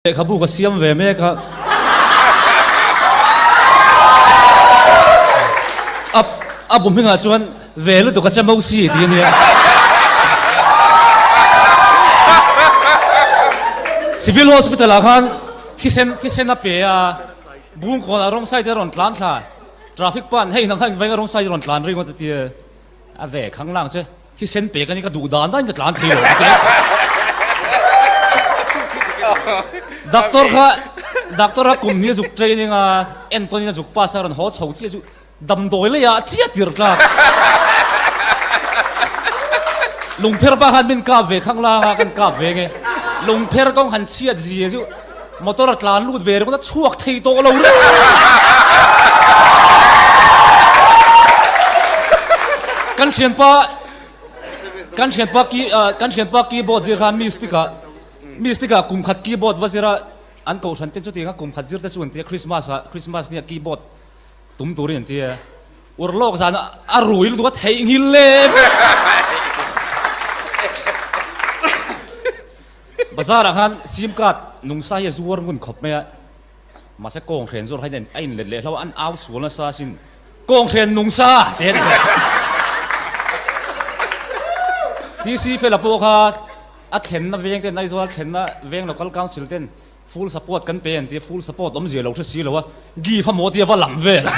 Lehkhabu ka siam ve mek a. A a bu hmingah chuan ve lutuk a che Mosi tih a nia. Civil Hospital ah khan thisen thisen a pe a, Bungkawnah rawng side a rawn tlan thla, traffic pan hei nang khan vawiin a rawng side a rawn tlan ringawt a ti a, a ve khanglang che. Thisen pek a ni ka duh dan danin ka tlan thei lo ka ti a. Doctor kha doctor kha kum hnih a zuk training a, entawnin a zuk pass a rawn haw chho chiah chu damdawi leiah a chiah tir tlak. Lungpher pa khan min kap ve khang lang a, kan kap ve nge. Lungpher kawng han chhiat zia chu motor a tlan lut ve ringawt a chhuak thei tawh lo reng. Kan thianpa kan thianpa ki kan thianpa keyboard zir kha mystic ah mystic ah kum khat keyboard va zir a an kohhran te chutiang a kum khat zir te chu an ti a Christmas ah Christmas nia keyboard tum turin an ti a urlawk zan a rui lutuk a theihnghilh le Bazar ah khan sim card nungsa hi a zuar ngun khawp mai a, mahse kawng hren zawr kha a in let leh hlo a, an au sual nasa asin, Kawng hren nungsa tih a ni hle. TC fela pawh kha a thlenna veng ten Aizawl thlenna veng local council ten full support kan pe an ti a, full support awmzia lo hre si lo a, give a maw tia va lam vel a.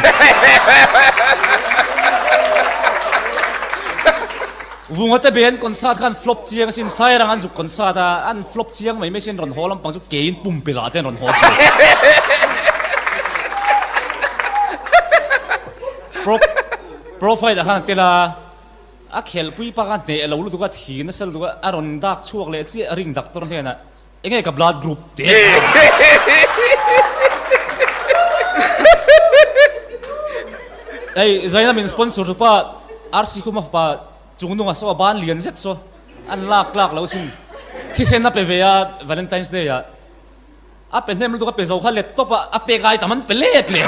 Vunga te be an concert kha an flop chiang asin, Sairang an zuk concert a, an flop chiang mai mai sin rawn haw lampang chu keiin pumpelh ah te an rawn haw chho. Pro profile ah khan a tel a, a khelhpui pa kha hneh lo lutuk a, thi nasa lutuk a, a rawn dak chhuak leh chiah ring doctor hnenah Enge ka blood group te Ei Zaina min sponsor tu pa RC Khuma fapa chungnunga saw a ban lian zet saw an lak tlak lo sin thisen a pe ve a Valentine's Day ah a pe hnem lutuk a pe zo kha let tawp a a pek ai tam an pe let leh.